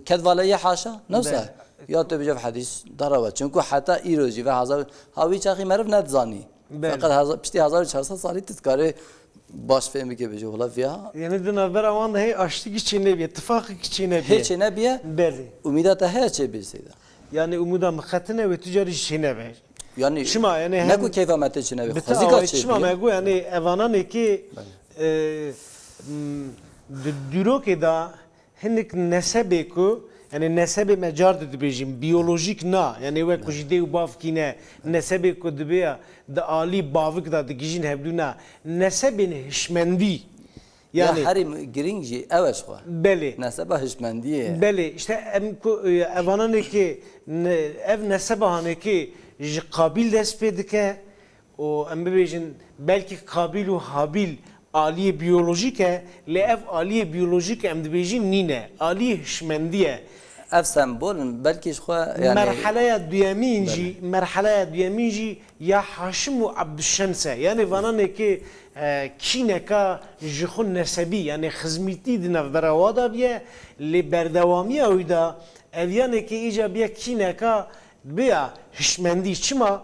ket valayî, haşa? Ne wisa? Belê. Ya tê bêje ev hedîs darew e. Çunku heta îro jî ve hezar, ha wî çaxî meriv nedizanî. Belê. Feqet heza-, piştî hezar û çar sed salî tu dikarî baş fêm bike bêje, wela viya. Yani di navbera wan de hê aştî çênebiye, tifaqî çênebiye. Hê çênebiye. Belê. Umîda te heye çêbê Seyda? Yani umuda min qetine wê tu carî jî çênebe. Yani Çima? Yani ne hem ku keyfa me tê çênebe, bi xwezîka te çêbê. Çima me got, yani evananê ki, Belê. E, m, di dîrokê de hinek nesebê ku, yani nesebê me car de dibêjin, biyolojîk na, yani wek ku ji dê û bav kî ne, nesebê ku dibe ya, di alî bavik de digihîjin hevdû na, nesebên hişmendî. Ya Yani herî girîng jî ew e ji xwe. Belê. Neseba hişmendiyê ye. Belê, işte em ku, e, evananê ki ne-, ev neseba hanê ki ji Qabîl dest pê dike û em bibêjin belkî Qabîl û Habîl aliyê biyolojîk e, lê ev aliyê biyolojîk em dibêjin nîne. Aliyê hişmendî ye. Ev sembol in, belkî ji xwe, yani Merheleya duyemîn jî, Belê. Merheleya duyemîn jî ya Haşim û Ebduşems e. Yani vananê ki, e, kîneka ji xwe nesebî, yani xizmîtî di navbera wa de biye, lê berdewamiya wî de ev yanê ki îca biye kîneka biya hişmendî. Çima?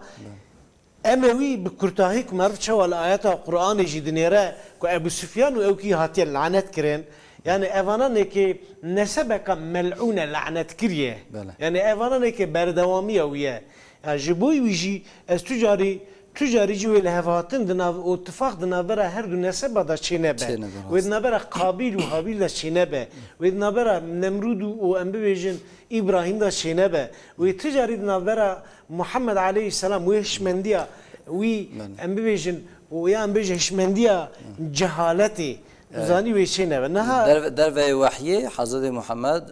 Belê. Emewî bi kurtahî ku meriv çawa li ayeta Qur'anê jî dinêre ku Ebu Sufyan û ew kî hatiye lanet kirin, yani evananê ki nesebeka mel'ûne lanet kiriye. Belê. Yani evananê ki berdewamiya wî ye. Ya ji bo wî jî ez tu carî, tu carî jî wê li hev hatin di nav û tifaq di navbera her du neseba de çênebe. Çênebe, rast. Wê di navbera Qabîl û Habîl de çênebe. Wê di navbera Nemrûd û, û em bibêjin Îbrahîm de çênebe. Wê tu carî di navbera Muhammed aleyhisselam wê hişmendiya wî Belê. Em bibêjin û ya em bêjin hişmendiya Hı. cehaletê. Evet. Zanî wê çênebe. Niha Derve-, derveyê wehyê Hezretê Muhammed,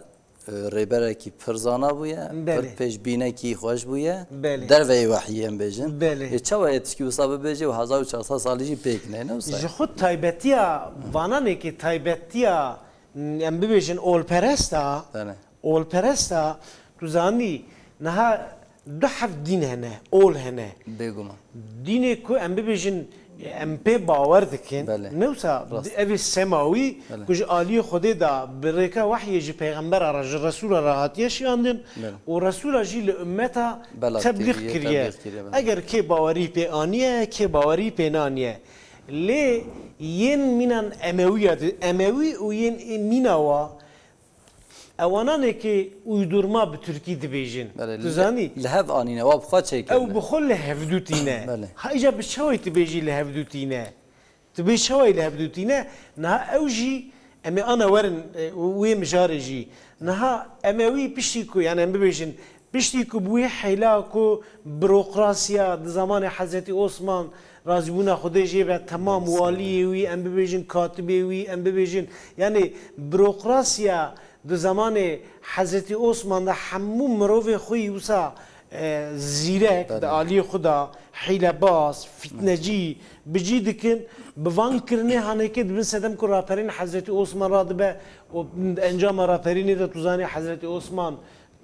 e, rêberekî pir zana bûye, Belê. Pir pêşbînekî xweş bûye. Belê. Derveyê wehyê em bêjin. Belê. Ê çawa yê tişkî wisa bibêje û hezar û çar sed salî jî pêk ne, ne wisa? Ji xwe taybetiya vananê ki taybetiya, em bibêjin olperesta, Belê. Olperesta, tu zanî, niha du heft dîn hene, ol hene. Bêguman. Dînê ku em bibêjin, em pê bawer dikin, Belê. Ne wisa Rast. Ev ê semawî Belê. Ku ji aliyê Xwedê de bi rêka wehyê ji pêxembera re, ji Resûla re hatiye şiyandin Belê. Û Resûla jî li ummeta Belag teblîx kiriye, kiriye. Teblîx kiriye, belê. Eger kê bawerî pê aniye, kê bawerî pê naniye. Lê yên mînan Emewiya di, Emewî û yên mîna wa, Ewananê ki uydurma bi tirkî dibêjin. Belê, Tu li, zanî? Li hev anîne, wa bi xwe çêkirine. Ew bi xwe li hevdû tîne. Belê. Ha îca bi çawê tu bêjî li hevdû tîne? Tu bê çawê li hevdû tîne? Niha ew jî, em ê ana werin, e, wê mijarê jî. Niha Emewî piştî ku, yani em bibêjin, piştî ku bi wî heyla ku burokrasiya di zamanê Hezretî Osman razîbûna Xwedê jê be, temam Belê, waliyê wî, em bibêjin katibê wî, em bibêjin, yani burokrasiya di zamanê Hezretî Osman de hemû mirovê xwe yî wisa, e, zîrek di Belê. Aliyê xwe de hîlebaz, fîtnecî, bi cî dikin, bi van kirinê hanekê dibin sedem ku raperên Hezretî Osman radibe û encama raperînê de tu zanî Hezretî Osman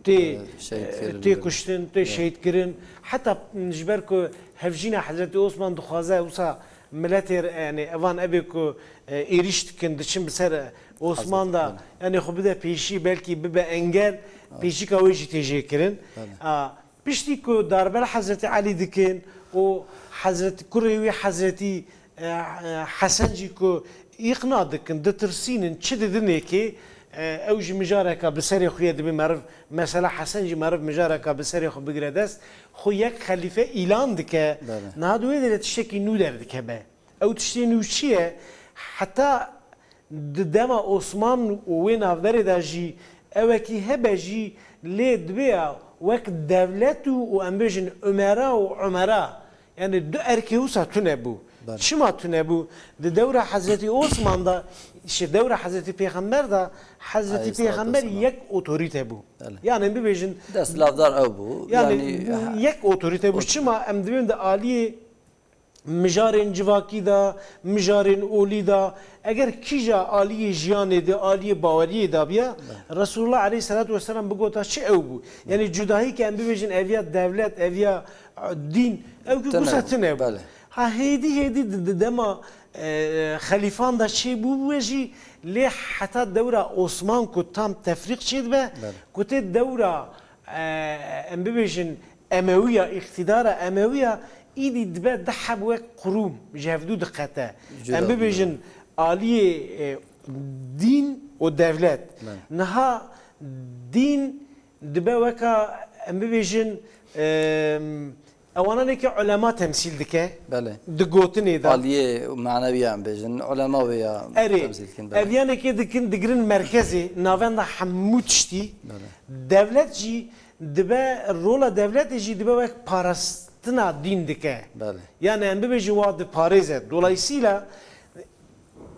tê, Ee, şehîd e, kirin, tê belê. Kuştin, tê Evet. Şehîd kirin. Heta, m, ji ber ku hevjîna Hezretî Osman dixwaze wisa miletê re, yani evan ebê ku, e, êrîş dikin, diçin bi ser, e, Osman da, Hazret, yani xwe bide pêşî, belkî bibe engel, Evet. Pêşîka wê jî tê jê kirin. Belê. A, piştî ku darbe li Hezretî Elî dikin û Hezretî, kurê wî Hezretî e, e, Hesen jî ku îqna dikin, ditirsînin, çi didinê ki, e, ew jî mijareka bi serê xwe ye, dibê meriv, mesela Hesen jî meriv mijareka bi serê xwe bigire dest, xwe yek xelîfe îlan dike. Belê. Niha di wê derê tiştekî nû derdikeve. Ew tiştê nû çi ye? Heta di dema Osman û wê navberê de jî ewekî hebe jî lê divê ya wek dewlet û, û em bêjin umera û umera, yani du erkê wisa tune bû. Belê. Çima tune bû? Di dewra Hezretî Osman da, işte dewra Hezretî Pêxember da, Hezretî Aleyhissalatu Pêxember vesselam. Yek otorîte bû. Belê. Yani em bibêjin, Desthilatdar ew bû. Yani, yani, yek otorîte bû. Otorîte. Çima em dibên di aliyê mijarên civakî de, mijarên olî de, eger kîja aliyê jiyanê de, aliyê baweriyê de biya, Belê. Resulullah aleyhissalatu vesselam bigota çi ew bû. Yani cudahî ke em bibêjin eviya dewlet, eviya, e, dîn, ew ki Tune gusa bû. Tine bû. Belê. Ha hêdî hêdî di, di dema, e, xelîfan de çê bû bûye jî, lê heta dewra Osman ku tam tefrîq çê dibe, Belê. Ku tê dewra, e, em bibêjin, Emewiya, îqtîdara Emewiya îdî dibe du heb wek qurûm ji hevdû diqete. Cuda Em bû, bibêjin, evet. Aliyê, e, dîn û dewlet. Evet. Niha dîn dibe weka, em bibêjin, e, ewananê ke ulema temsîl dike, Belê. Di gotinê de. Aliyê maneviya em bêjin, ulema wê ya Erê, temsîl dikin, belê. Eviyanekê dikin, digirin merkezê, navenda hemû tiştî. Belê. Dewlet jî dibe, rola dewletê jî dibe wek parastina dîn dike. Belê. Yani em bibêjin wa diparêze. Dolayısıyla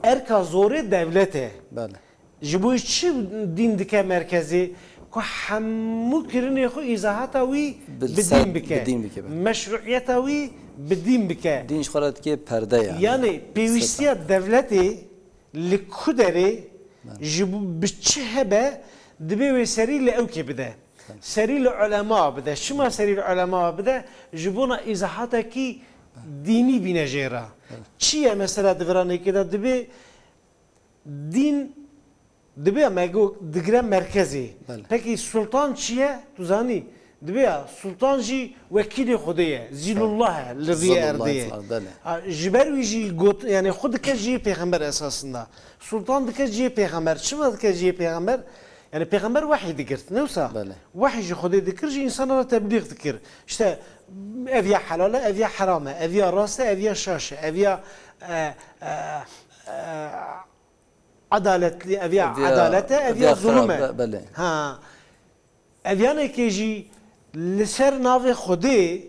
erka zorê dewlet e. Belê. Ji bo çi dîn dike merkezê? Ku hemû kirinê xwe îzahata wî Bi bi ser, dîn bike. Bi dîn bike, belê. Meşruiyeta wî bi dîn bike. Dîn ji xwe re dike perde yani. Yani pêwîstiya dewletê li ku derê Belê. Ji bo bi çi hebe dibe wê serî li ewkê bide. Serî li ulema bide. Çima serî li ulema bide? Ji bona îzahatekî dînî bîne jê re. Çi ye mesela di viranekê de dibe dîn dibe me got digire merkezê. Belê. Pekî sultan çi ye? Tu zanî? Dibe ya sultan jî wekîlê Xwedê ye. Zîlullah e li vî Zîlullah erdê ye. Belê. Ha, ji ber wî jî got, yani xwe dike cihê pêxember esasında. Sultan dike cihê pêxember. Çima dike cihê pêxember? Yani pêxember wehî digirt, ne wisa? Belê. Wehî ji Xwedê dikir, ji însana re teblîx dikir. İşte ev ya helal e, ev ya heram e, ev ya rast e, ev ya şaş e, ev ya, e, e, e, adaletli, ev ya Ev ya, edalet e, ev ev ya ya zulum e. Xirab e, belê. Ha. Ev yanekê jî li ser navê Xwedê,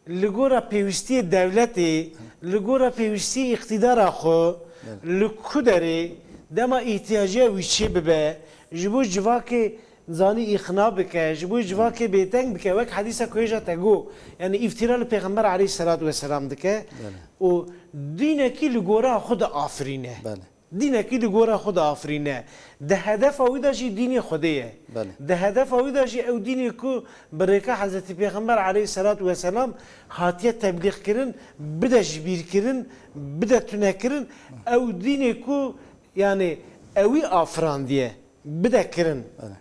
li gora pêwîstiyê dewletê, li gora pêwîstiyê îqtîdara xwe, Belê. Li ku derê dema îhtiyaciya wî çê bibe, ji bo civakê zanî îxna bike, ji bo civakê bêteng bike, wek hedîsa ku hêja te got, yani îftîra li Pêxember aleyhisselatu vesselam dike Belê. Û dînekî li gora xwe diafirîne. Belê. Dînekî li gora xwe diafirîne. Di hedefa wî de jî dînê Xwedê ye. Belê. Di hedefa wî de jî ew dînê ku bi rêka Hezretî Pêxember aleyhisselatu vesselam hatiye teblîx kirin, bide ji bîr kirin, bide tune kirin, ew dînê ku, yani, ewî afirandiye, bide kirin. Belê.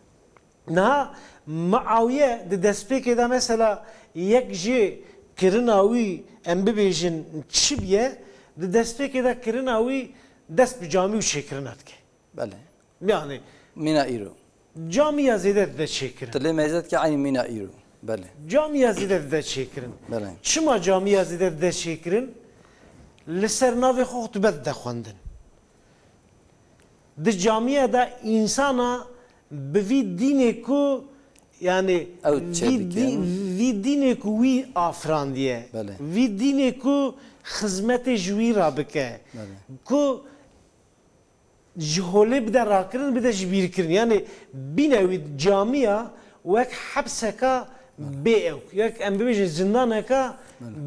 Niha Muawiye di destpêkê de mesela yek jê kirina wî, em bibêjin, çi biye, di destpêkê de kirina wî dest bi camî û çêkirina dike. Belê. Yani Mîna îro. Camiya zêde dide çêkirin. Tu lê mêze dike eynî mîna îro. Belê. Camiya zêde dide çêkirin. Belê. Çima camiya zêde dide çêkirin? Li ser navê xwe xutbe dide xwendin. Di camiya de însana bi vî dînê ku, yani, Ew çê vî dî-, dikin. Vî dînê ku wî afirandiye, Belê. Vî dînê ku xizmetê ji wî re bike, Belê. Ku ji holê bide rakirin, bide ji bîr kirin. Yani bîne wî camiya wek hepseka bê ewk, wek em bibêjin zindaneka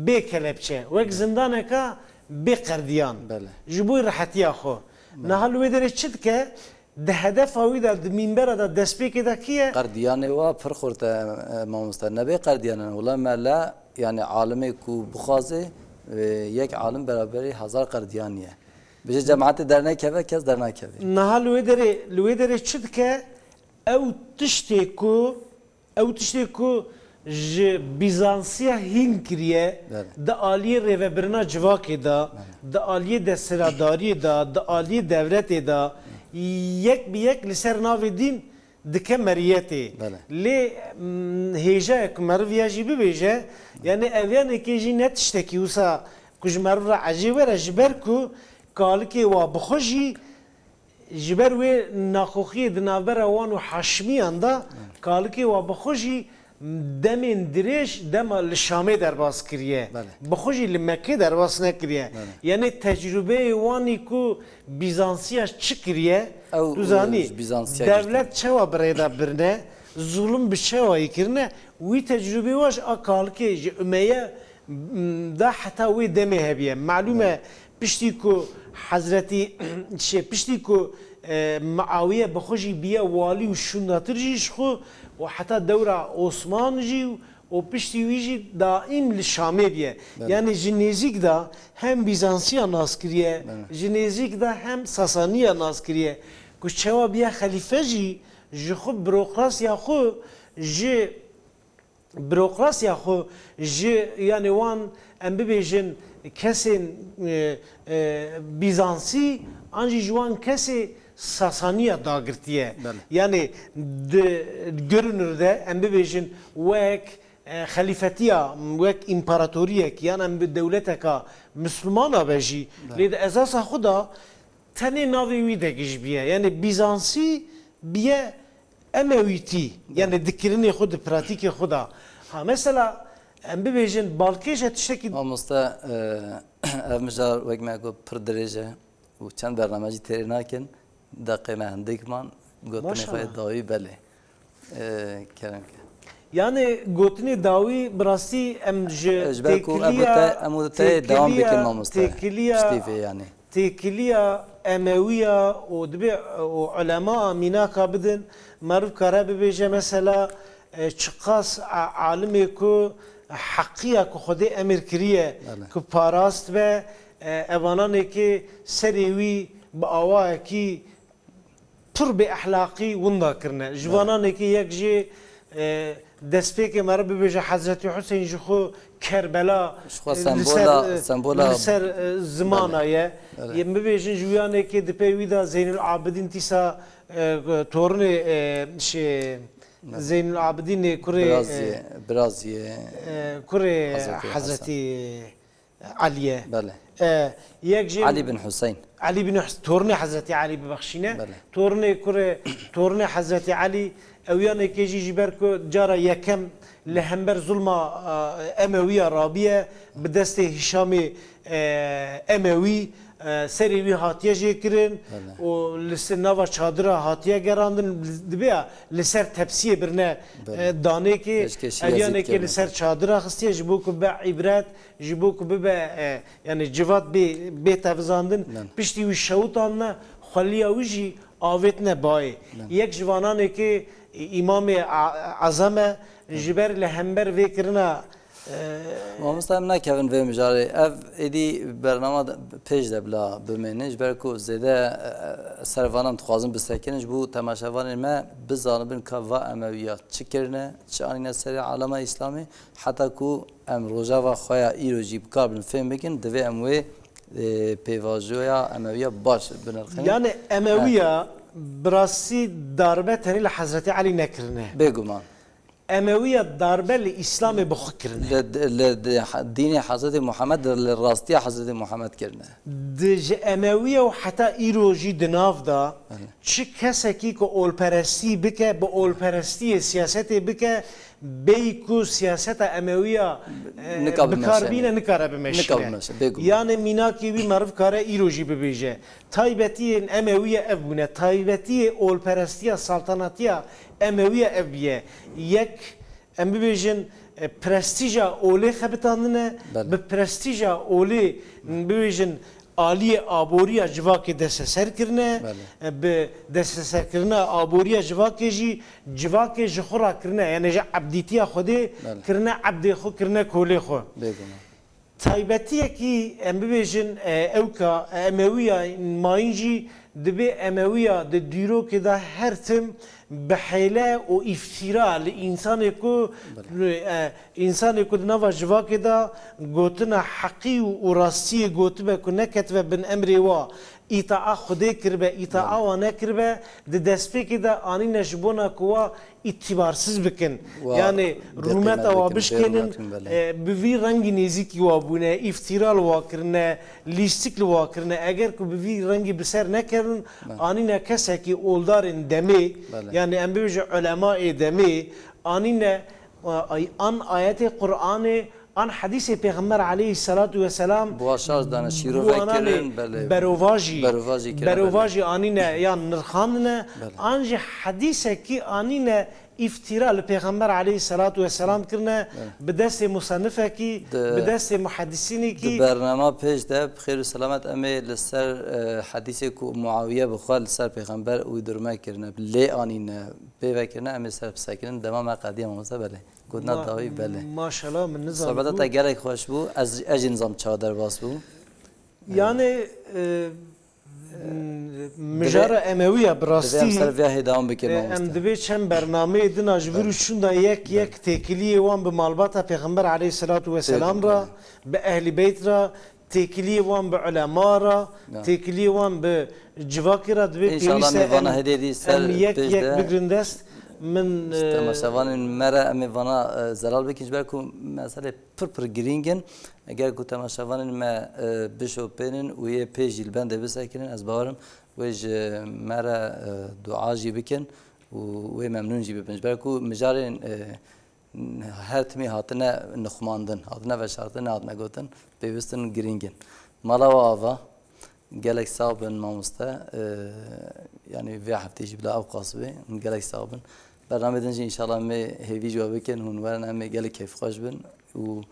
bê kelepçe, wek zindaneka bê qerdiyan. Belê. Ji bo rehetiya xwe. Belê. Niha li wê derê çi dike? Di hedefa wî de, di mînbera de, destpêkê de kî ye? Qerdiyanê wa pir xurt e, e, mamoste. Nebê qerdiyan in. Wela me le, yani alimê ku bixwaze, e, yek alim beraberî hezar qerdiyan ye. Bije cemaetê dernekeve, kes dernakeve. Niha li wê derê, li wê derê çi dike? Ew tiştê ku, ew tiştê ku ji Bîzansiya hîn kiriye, Belê. Di aliyê rêvebirina civakê de, Belê. Di aliyê desthilatdariyê de, di aliyê dewletê de, yek bi yek li ser navê dîn dike meriyetê. Belê. Lê, mm, hêja ye ku meriv ya jî bibêje, yani ev yanekê jî ne tiştekî wisa ku ji meriv re ecêb were, ji ber ku kalikê wa bi xwe jî Ji ber wê naxoxiyê di navbera wan û Haşimiyan de, kalikê wa bi xwe jî demên dirêj dema li Şamê derbas kiriye. Belê. Bi xwe jî li Mekkê derbas nekiriye. Belê. Yanî tecrûbeyê wan î ku Bîzansiya çi kiriye, Ew, tu zanî, e, ji Bîzansiya dewlet girtin. Çewa bi rê de birine, zulm bi çewa yî kirine, wî tecrûbê wa ji a kalikê ji Umeye, m, da heta wê demê hebiye. Malûm e, Belê. Piştî ku Hezretî, şey, piştî ku, e, Muawiye bi xwe jî biye walî û şûndatir jî ji xwe û heta dewra Osman jî û piştî wî jî daîm li Şamê biye. Belê. Yanî ji nêzîk de hem Bîzansiya nas kiriye, Belê. Ji nêzîk de hem Sasaniya nas kiriye. Ku çewa biye xelîfe jî ji xwe burokrasiya xwe ji burokrasiya xwe ji, yanî wan, em bibêjin, kesên, e, e, Bîzansî an jî ji wan kesê Sasaniya dagirtiye. Belê. Yanî di görünür de em bibêjin wek, e, xelîfetiya, wek împaratoriyek yan em bi dewleteka Mislimana be jî, Belê. Lê di esasa xwe de tenê navê wî de gij biye. Yanî Bîzansî biye Emewîtî. Belê. Yanî di kirinê xwe, di pratîkê xwe de. Ha, mesela, em bibêjin, balkêş e tiştekî. Mamoste, e, ev mijar wek me got pir dirêj e û çend bername jî têrê nakin. Deqê me hindik man, gotinê xwe Maşallah. Dawî belê. E, kerem ke. Yanî gotinê dawî bi rastî em ji Ji ber ku em û têkiliya, te, em û te dewam têkiliya, bikin mamoste. Têkiliya Piştî vê yanî. Têkiliya Emewiya û dibê û ulema mînaka bidin, meriv kare bibêje mesela, e, çiqas a-, alimê ku heqiya ku Xwedê emir kiriye Belê. Ku parast be, e, evananê ki serê wî bi awayekî pir bê ehlaqî winda kirine. Ji Belê. Vananekî yek jê, e, destpêkê meriv bibêje Hezretî Huseyn ji xwe Kerbela, Ji xwe e, li sembola, ser, e, sembola li ser, e, zimana Belê. Ye. Belê. Yê bibêjin ji wiyanekê di pey wî de Zeynul Abidîn dîsa, e, tornê, e, şê Belê. Zeynul Abidînê kurê, Biraziyê, e, biraziyê e, kurê Hezretî Hezretî Hasan. Elî ye. Belê. E, yek jê Elî bin Huseyn. Elî bin Hus-, tornê Hezretî Elî bibexşîne. Belê. Tornê kurê, tornê Hezretî Elî, ew yanekê jî ji ber ku cara yekem li hember zulma, e, Emewiya rabiye, bi destê Hişamê, e, Emewî, e, serê wî hatiye jê kirin Belê. Û li ser nava çadira hatiye gerandin, dibê ya li ser tepsiyê birine, Belê. E, danêkê, Pêşkêşiya ev yanekê zîkirine. Li ser çadira xistiye ji bo ku be îbret, ji bo ku bibe, e, yanî civat bê, bê tevizandin, Nan. Piştî wî şewitandine, xweliya wî jî avêtine bayê. Nan. Yek ji vananê ki Îmamê A-, Ezem e, ji ber li hember vê kirina, e, Mamoste, em nekevin vê mijarê. Ev êdî bernama de, pêş de bila bimêne, ji ber ku zêde, e, ser vanan dixwazin bisekinin, ji bo temaşevanên me bizanibin ka va Emewiya çi kirine, çi anîne serê alema Îslamê. Heta ku em rojeva xwe ya îro jî bi kar bin fêm bikin, divê em wê, e, pêvajoya Emewiya baş binirxînin. Yani Emewiya bi rastî darbe tenê li Hezretî Elî nekirine. Bêguman. Emewiya darbe li Îslamê bi xwe kirine. Li, li, li dînê Hezretî Muhammed, li rastiya Hezretî Muhammed kirine. Di ji Emewiya û heta îro jî di nav de Belê. Çi kesekî ku olperestî bike, bi olperestiyê siyasetê bike, bêyî ku siyaseta Emewiya, e, Nika bi kar bimeşe. Bîne, nikare bimeşîne. Nika bimeşe, bêguman. Yanê mînakê wî meriv kare îro jî bibêje. Taybetiyên Emewiya ev bûne. Taybetiyê olperestiya, saltanatiya Emewiya ev biye. Yek, em bibêjin, e, prestîja olê xebitandine, Belê. Bi prestîja olê, bibêjin, aliyê aboriya civakê desteser kirine, Belê. E, bi desteserkirina aboriya civakê jî civakê ji xwe rakirine, yani ji ebdîtiya Xwedê Belê. Kirine ebdê xwe, kirine kolê xwe. Bêguman. Taybetiyekî em bibêjin, e, ewka, e, Emewiya mayîn jî dibê Emewiya di dîrokê de her tim bi hêle û îftîra li însanê ku, Belê. E, însanê ku di nava civakê de gotina heqî û, û rastiyê gotibe ku neketibe bin emrê wa, îtaa Xwedê kiribe, îtaa Belê. wa nekiribe, di destpêkê de anîne ji bona ku wa îtîbarsiz bikin. Wa Yani dê rûmeta qîmet wa bikin, bê bişkênin, rûmet bikin, belê. e, bi vî rengî nêzîkî wa bûne, îftîra li wa kirine, lîstik li wa kirine. Eger ku bi vî rengî bi ser nekevin, Belê. anîne kesekî oldarên demê, Belê. yani em bibêje ulemaê demê, anîne, e, ay-, an ayetê Qur'anê, an hedîsê Pêxember aleyhisselatu vesselam Bi wa şarj dane, şîrove bi wanan ê kirin, belê. berovajî, Berovajî kirin, belê. berovajî anîne yan nirxandine, Belê. an jî hedîsekî anîne îftîra li Pêxember aleyhisselatu vesselam kirine, Belê. bi destê musennifekî, Di bi destê muhedisînekî. Di bernama pêş de, bi xêr û selamet, em ê li ser, e, hedîsê ku Muawiye bi xwe li ser Pêxember wî durme kirine, lê anîne, pê vekirine, em ê ser bisekinin, dema me qediya mamoste, belê. Gotina Ma-, dawî, belê. Maşallah, min nizam Sohbeta bû. te gelek xweş bû. Ez, ez jî nizam çawa derbas bû. Yani, e, mijara Divê, Emewiya bi divê em rastî, ser vê hê dewam bikin, e, em mamoste. divê çend bernameyê dina ji vir û Belê. şûnda yek, Belê. yek têkiliyê wan bi malbata Pêxember aleyhisselatu vesselam Pêxember. re, bi ehlî beyt re, têkiliyê wan bi ulema re, Ya. têkiliyê wan bi civakê re divê İnşallah pêwîst e em, em yek yek bigrin dest. Min, e, temaşevanên me re em ê vana, e, zelal bikin, ji ber ku meselê pir pir girîng in. Eger ku temaşevanên me, e, bişopênin û yê pê jî li bendê bisekinin, ez bawer im wê ji me re, e, dua jî bikin û wê memnûn jî bibin. Ji ber ku mijarên, e, her timî hatine nixumandin, hatine veşartin, nehatine gotin, pêwîst in, girîng in. Mala we ava, gelek sax bin mamoste, e, yanî vê heftê jî bila ew qas bê, gelek sax bin. Bernamê din jî înşallah em ê hêvî ji we bikin, hûn werin, em ê gelek keyfxweş bin û,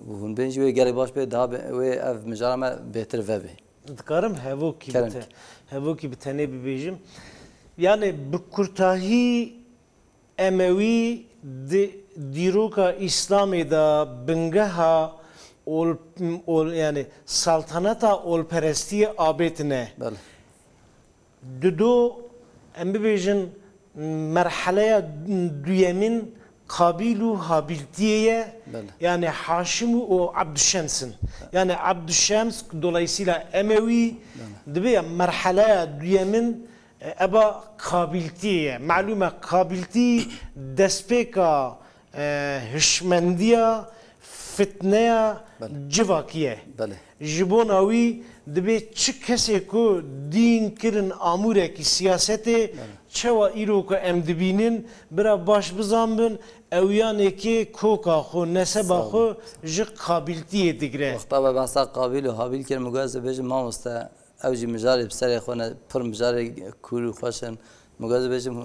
û hûn bên jî wê gelek baş bê, daha bê, wê ev mijara me bêtir vebe. Dikarim hevokî Kerem bite-, ki. hevokî bi tenê bibêjim. Yani bi kurtahî Emewî di dîroka Îslamê de bingeha ol-, ol-, yani saltaneta olperestiyê abêtine. Belê. Dido, em bibêjin, merheleya duyemîn Qabîl û Habîltiyê ye. Belê. Yani Haşim û Abdüşems in. Yani Abdüşems, dolayısıyla Emewî, Belê. dibe ya merheleya duyemîn, e, eba Qabîltiyê ye. Malûm e, Qabîltî destpêka, e, hişmendiya fitneya Belê. civakî ye. Belê. Ji bona wî dibê çi kesê ku dîn kirin amûrekî siyasetê, Belê. çawa îro ku em dibînin, bira baş bizanbin, ew yanekê koka xwe, neseba Sağ ol. xwe ji Qabîltiyê digire. Wexta we behsa Qabîl û Habîl kir, min got ez ê bêjim, mamoste, ew jî mijarê bi serê xwe ne, pir mijarê kûr û xweş in. Min got ez ê bêjim,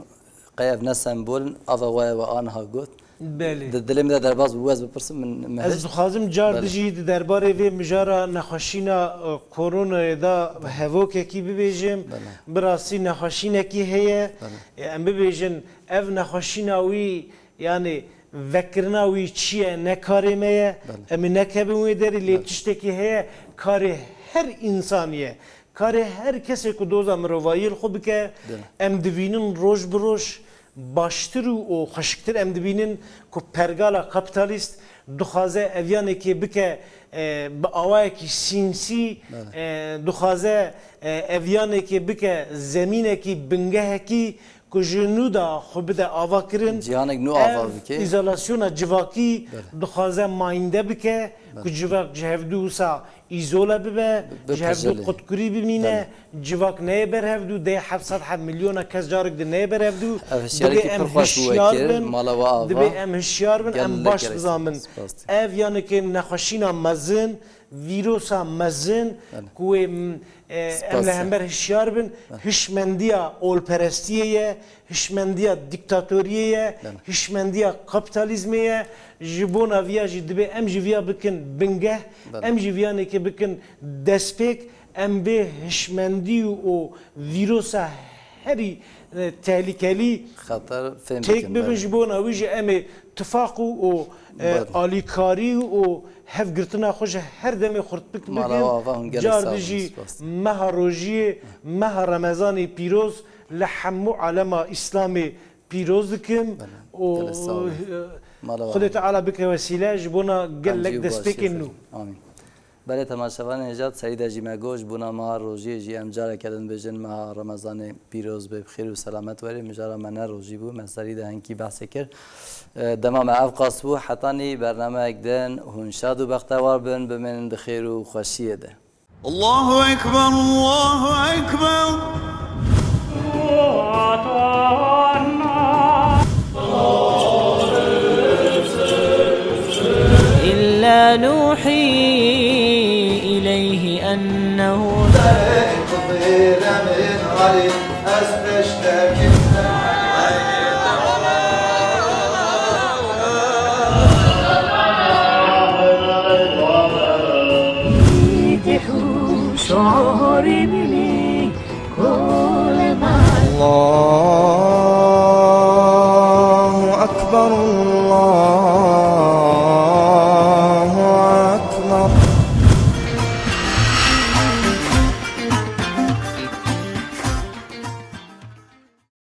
qey ev ne sembol in, ava we ye we aniha got. Belê. Di dilê min de derbas bû, ez bipirsim, min, min Ez hişt. dixwazim car Belê. dijî di derbarê vê mijara nexweşîna, e, koronayê de hevokekî bibêjim. Belê. Bi rastî nexweşînekî heye. Belê. E, em bibêjin, ev nexweşîna wî, yani vekirina wî çi ye, ne karê me ye. Belê. Em ê nekevin wê derê, lê Belê. tiştekî heye, karê her însanî ye. Karê her kesê ku doza mirovayî li xwe bike, Dene. em dibînin roj bi roj baştir û, û xweşiktir em dibînin ku pergala kapîtalîst dixwaze eviyanekê bike, e, bi awayekî sînsî, Dene. e, dixwaze, e, eviyanekê bike zemînekî, bingehekî ku ji nû de xwe bide ava kirin. Cîhanek nû ava bike. Ev îzolasyona civakî Belê. dixwaze mayînde bike, Belê. ku civak ji hevdû wisa îzole bibe, Bi-, ji hevdû bipejirê. qutkurî bimîne, Belê. civak neyê ber hevdû, dê heft sed heb milyona kes carek di neyê ber hevdû. Ev hişyarîkî Dibê em pir xweş bû hişyar wekir, bin, mala we ava. dibê em hişyar bin, em Gelek baş gelek bizan bin. spas. Ev yanekê nexweşîna mezin, vîrosa mezin, Belê. ku wê, m, e, em Spas li e. hember hişyar bin, Belê. hişmendiya olperestiyê ye, hişmendiya dîktatoriyê ye, Belê. hişmendiya kapîtalîzmê ye. Ji bona viya jî dibê em jî viya bikin bingeh, Belê. em jî viyanekê bikin destpêk, em bê hişmendî û vîrosa herî, e, tehlikelî Xeter fêm têk bikin, bibin. belê. Ji bona wî jî em ê tifaq û, û, e, Belê. alîkarî û hevgirtina xwe ji her demê xurt bik Mala bikin. ava hûn gelek Car sağ olun, dijî spas. meha rojiyê, meha Remezanê pîroz li hemû alema Îslamê pîroz dikim Belê. û, Gelek sağ olun. e, Mala Xwedê ava. Teala bike wesîle ji bona gelek Em jî destpêkên baş nû. Amîn. Belê temaşevanên hêja, serî de jî me got, ji bona meha rojiyê jî em careke din bêjin meha Remezanê pîroz be, bi xêr û selamet were. Mijara me ne rojî bû, me serî de hinkî behsê kir. E, dema me ev qas bû, hetanî bernameyek din hûn şad û bextewar bin, bimînin di xêr û xweşiyê de. Allahu Ekber, Allahu Ekber. إلا نوحي إليه أنه